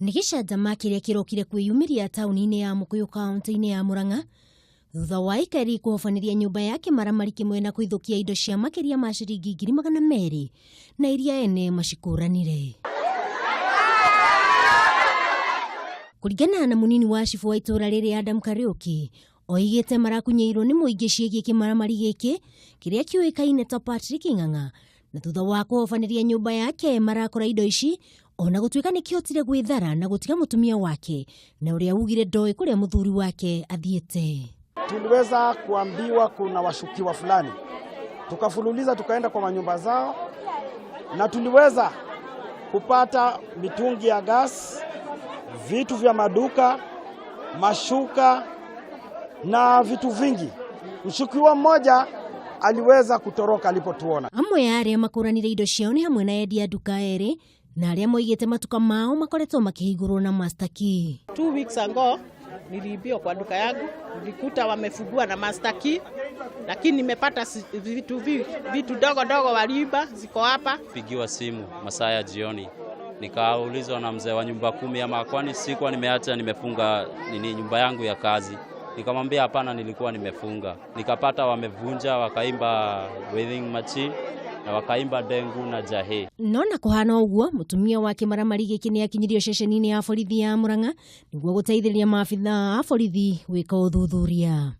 Nĩ gĩcanjama kĩrĩa kĩrokire kwĩyumĩria taũni-inĩ ya Mũkũyũ kaunti-inĩ ya Murang'a thutha wa aikari kũhobanĩria nyũmba ya kĩmaramari kĩmwe na kũithũkia indo cia makĩria ma ciringi 200,000 na iria ene macikũranire. Kũringana na mũnini wa cibũ wa itũũra rĩrĩ Adam Kariũki, oigĩte marakunyĩirwo nĩ mũingĩ ciĩgiĩ kĩmaramari gĩkĩ kĩrĩa kĩũĩkaine ta Patrick Ng'ang'a, na thutha wa kũhobanĩria nyũmba yake marakora indo ici ona gũtuĩka nĩ kĩhotire gwĩthara na gũtiga mũtumia wake na ũrĩa ugire ndoĩ kũrĩa mũthuri wake athiĩte. Tuliweza kuambiwa kuna washukiwa fulani, tukafululiza tukaenda kwa manyumba zao na tuliweza kupata mitungi ya gas, vitu vya maduka, mashuka na vitu vingi. Mshukiwa mmoja aliweza kutoroka alipotuona. Amwe ya arĩa makũranire indo ciao nĩ hamwe na endia nduka erĩ na arĩa moigĩte matuka mao makoretwo makĩhingũrwo na master key. 2 weeks ago niliibiwa kwa duka yangu, nilikuta wamefungua na master key, lakini nimepata vitu dogo dogo waliiba ziko hapa. Pigiwa simu masaa ya jioni, nikaulizwa na mzee wa nyumba kumi ama kwani sikuwa nimeacha nimefunga nini nyumba yangu ya kazi. Nikamwambia hapana, nilikuwa nimefunga. Nikapata wamevunja, wakaimba wedding machine na wakaimba dengu na jahe. No na kũhana ũguo mũtumia wa kĩmaramari gĩkĩ nĩ akinyirio ceceni-inĩ ya borithi ya Murang'a nĩguo gũteithĩrĩria maabithaa a borithi gwĩka ũthuthuria.